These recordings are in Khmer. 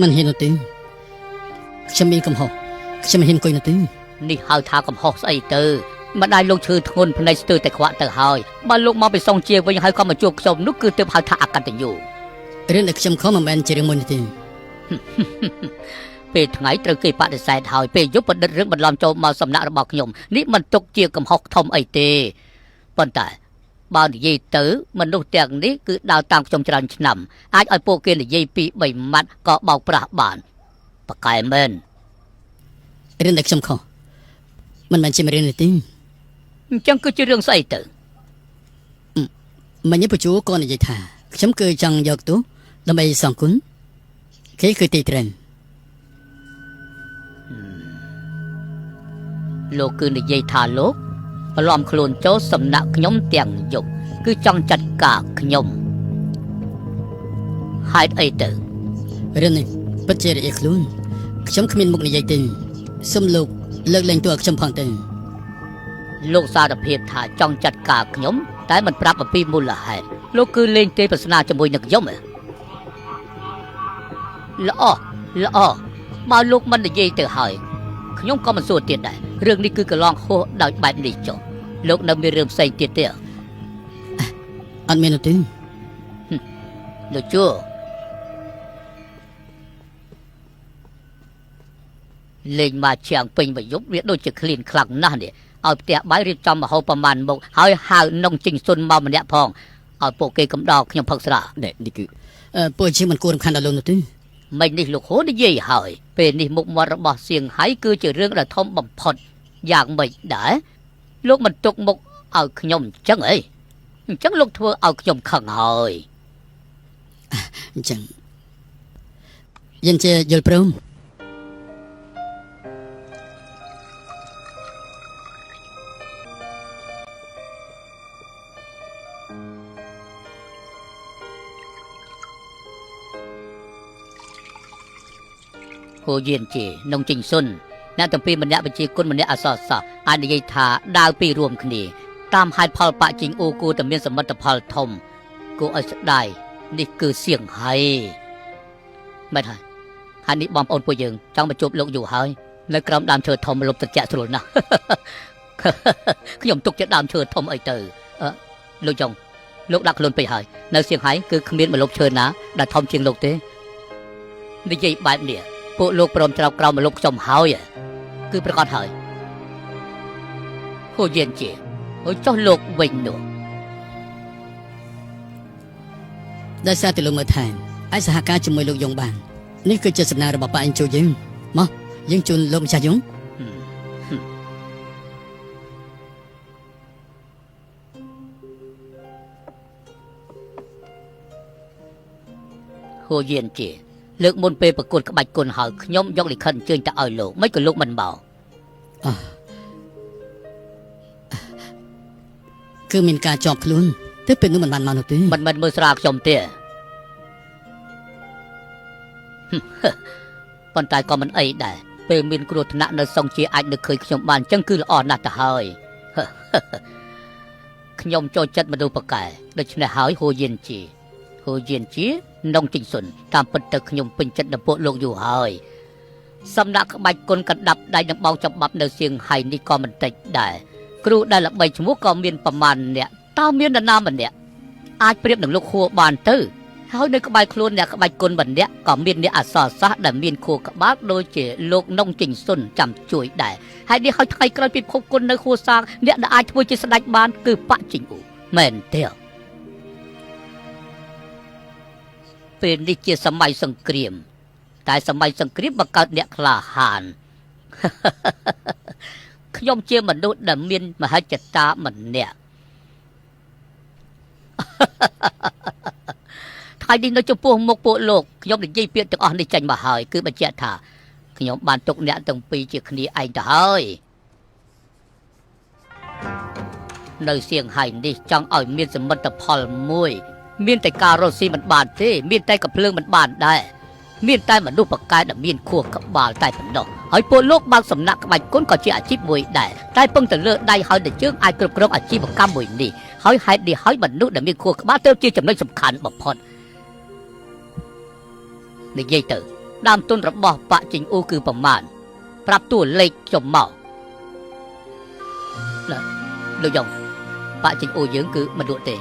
មិនហ៊ាននោះទេខ្ញុំមានកំហុសខ្ញុំមិនហ៊ានអង្គុយនោះទេ នេះហៅថាកំហុសស្អីទៅម្ដាយលោកឈឺធ្ងន់ភ្នែកស្ទើរតែខ្វាក់ទៅហើយបើលោកមកពីសុងជាវិញហើយក៏មកជួបខ្ញុំនោះគឺទើបហៅថាអកតញ្ញូ រឿងដែលខ្ញុំខំមិនមែនជារឿងមួយនោះទេ ពេលថ្ងៃត្រូវគេបដិសេធហើយពេលយប់បណ្ឌិតរឿងបន្លំចូលមកសំណាក់របស់ខ្ញុំនេះមិនទុកជាកំហុសធំអីទេប៉ុន្តែបើនិយាយទៅមនុស្សទាំងនេះគឺដើរតាមខ្ញុំច្រើនឆ្នាំអាចឲ្យពួកគេនិយាយពី3ម៉ាត់ក៏បោកប្រាស់បានប៉កែមែន រឿងដែលខ្ញុំខុសមិនមែនជារឿងនេះទេ អញ្ចឹងគឺជារឿងស្អីទៅ មិញពជួក៏និយាយថាខ្ញុំគឺចង់យកទោសដើម្បីសងគុណគេគឺទីត្រឹម លោកគឺនិយាយថាលោកបន្លំខ្លួនចូលសំណាក់ខ្ញុំទាំងយប់គឺចង់ចាត់ការខ្ញុំហេតុអីទៅ រឿងនេះពិតជារយៈខ្លួនខ្ញុំគ្មានមុខនិយាយទេសូមលោកលើកលែងទោសឲ្យខ្ញុំផងទៅ លោកសារភាពថាចង់ចាត់ការខ្ញុំតែមិនប្រាប់អំពីមូលហេតុលោកគឺលេងទេប្រស្នាជាមួយនឹងខ្ញុំហ៎ល្អល្អបើលោកមិននិយាយទៅហើយខ្ញុំក៏មិនសួរទៀតដែររឿងនេះគឺកន្លងហួសដោយបែបនេះចុះលោកនៅមានរឿងផ្សេងទៀតទេ អត់មាននោះទេ លោកជួលេងមកជាងពេញមួយយប់វាដូចជាឃ្លានខ្លាំងណាស់នេះឲ្យផ្ទះបាយរៀបចំម្ហូបប្រមាណមុខហើយហៅនងជីងស៊ុនមកម្នាក់ផងឲ្យពួកគេកំដរខ្ញុំផឹកស្រា នេះគឺពួកជាមិនគួររំខានដល់លោកនោះទេ មិញនេះលោកហូនិយាយហើយពេលនេះមុខមាត់របស់សៀងហៃគឺជារឿងដ៏ធំបំផុតយ៉ាងម៉េចដែរលោកមិនទុកមុខឲ្យខ្ញុំអញ្ចឹងអីអញ្ចឹងលោកធ្វើឲ្យខ្ញុំខឹងហើយ អញ្ចឹងយិនជាយល់ព្រម ហូយានជានងជីងស៊ុនអ្នកទាំងពីរម្នាក់វិជាគុណម្នាក់អសរសាស្ត្រអាចនិយាយថាដើរពីររួមគ្នាតាមហេតុផលបកជីងអ៊ូគួរតែមានសមិទ្ធផលធំគួរឲ្យស្ដាយនេះគឺសៀងហៃមែនហើយហើយនេះបងប្អូនពួកយើងចង់មកជួបលោកយូរហើយនៅក្រោមដើមឈើធំលុបត្រជាក់ស្រួលណាស់ ខ្ញុំទុកជាដើមឈើធំអីទៅលោកចុងលោកដាក់ខ្លួនពេកហើយនៅសៀងហៃគឺគ្មានម្លប់ឈើណាដែលធំជាងលោកទេនិយាយបែបនេះពួកលោកព្រមច្រោកក្រោមម្លប់ខ្ញុំហើយគឺប្រកាសហើយហូយានជាហើយចុះលោកវិញនោះ ដោយសារតែលោកមើលថែអាចសហការជាមួយលោកយងបាននេះគឺជាសំណើរបស់ប៉ាអញជួយយើងមកយើងជូនលោកម្ចាស់យង ហូយានជាលើកមុនពេលប្រកួតក្បាច់គុណហើយខ្ញុំយកលិខិតអញ្ជើញទៅឲ្យលោកមិនក៏លោកមិនមក គឺមានការជាប់ខ្លួនតែពេលនោះមិនបានមកនោះទេ មិនមិនមើលស្រាលខ្ញុំទេប៉ុន្តែក៏មិនអីដែរពេលមានគ្រោះថ្នាក់នៅសុងជាអាចនឹកឃើញខ្ញុំបានអញ្ចឹងគឺល្អណាស់ទៅហើយខ្ញុំចូលចិត្តមនុស្សប៉កែដូច្នេះហើយហូយានជាហូយានជានងជីងស៊ុនតាមពិតទៅខ្ញុំពេញចិត្តដល់ពួកលោកយូរហើយសំណាក់ក្បាច់គុណកណ្ដាប់ដៃនឹងបោកច្បាប់នៅសៀងហៃនេះក៏មិនតិចដែរគ្រូដែលល្បីឈ្មោះក៏មានប្រមាណអ្នកតើមាននរណាម្នាក់អាចប្រៀបនឹងលោកហួរបានទៅហើយនៅក្បែរខ្លួនអ្នកក្បាច់គុណម្នាក់ក៏មានអ្នកអសរសាស្ត្រដែលមានខួរក្បាលដូចជាលោកនងជីងស៊ុនចាំជួយដែរហើយនេះហើយថ្ងៃក្រោយពិភពគុណនៅហួរសាងអ្នកដែលអាចធ្វើជាស្ដេចបានគឺប៉ជីងអ៊ូមែនទេពេលនេះជាសម័យសង្គ្រាមតែសម័យសង្គ្រាមបង្កើតអ្នកក្លាហានខ្ញុំជាមនុស្សដែលមានមហិច្ឆតាម្នាក់ថ្ងៃនេះនៅចំពោះមុខពួកលោកខ្ញុំនិយាយពាក្យទាំងអស់នេះចេញមកហើយគឺបញ្ជាក់ថាខ្ញុំបានទុកអ្នកទាំងពីរជាគ្នាឯងទៅហើយនៅសៀងហៃនេះចង់ឲ្យមានសមិទ្ធផលមួយមានតែការរកស៊ីមិនបានទេមានតែកំភ្លើងមិនបានដែរមានតែមនុស្សបកកែដែលមានខួរក្បាលតែប៉ុណ្ណោះហើយពួកលោកបើកសំណាក់ក្បាច់គុណក៏ជាអាជីពមួយដែរតែពឹងទៅលើដៃហើយតែជើងអាចគ្រប់គ្រងអាជីវកម្មមួយនេះហើយហេតុនេះហើយមនុស្សដែលមានខួរក្បាលទើបជាចំណុចសំខាន់បំផុតនិយាយទៅ ដើមទុនរបស់ប៉ាក់ជីងអ៊ូគឺប្រមាណប្រាប់តួលេខខ្ញុំមកណាលោកយ៉ងប៉ាក់ជីងអ៊ូយើងគឺមិនលក់ទេ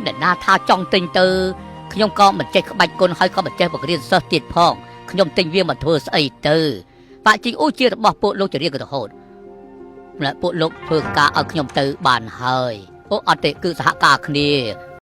អ្នកណាថាចង់ទិញទៅខ្ញុំក៏មិនចេះក្បាច់គុណហើយក៏មិនចេះបង្រៀនសិស្សទៀតផងខ្ញុំទិញវាមកធ្វើស្អីទៅប៉ាក់ជីងអ៊ូជារបស់ពួកលោកជារៀងរហូតណាពួកលោកធ្វើការឲ្យខ្ញុំទៅបានហើយអូអត់ទេគឺសហការគ្នា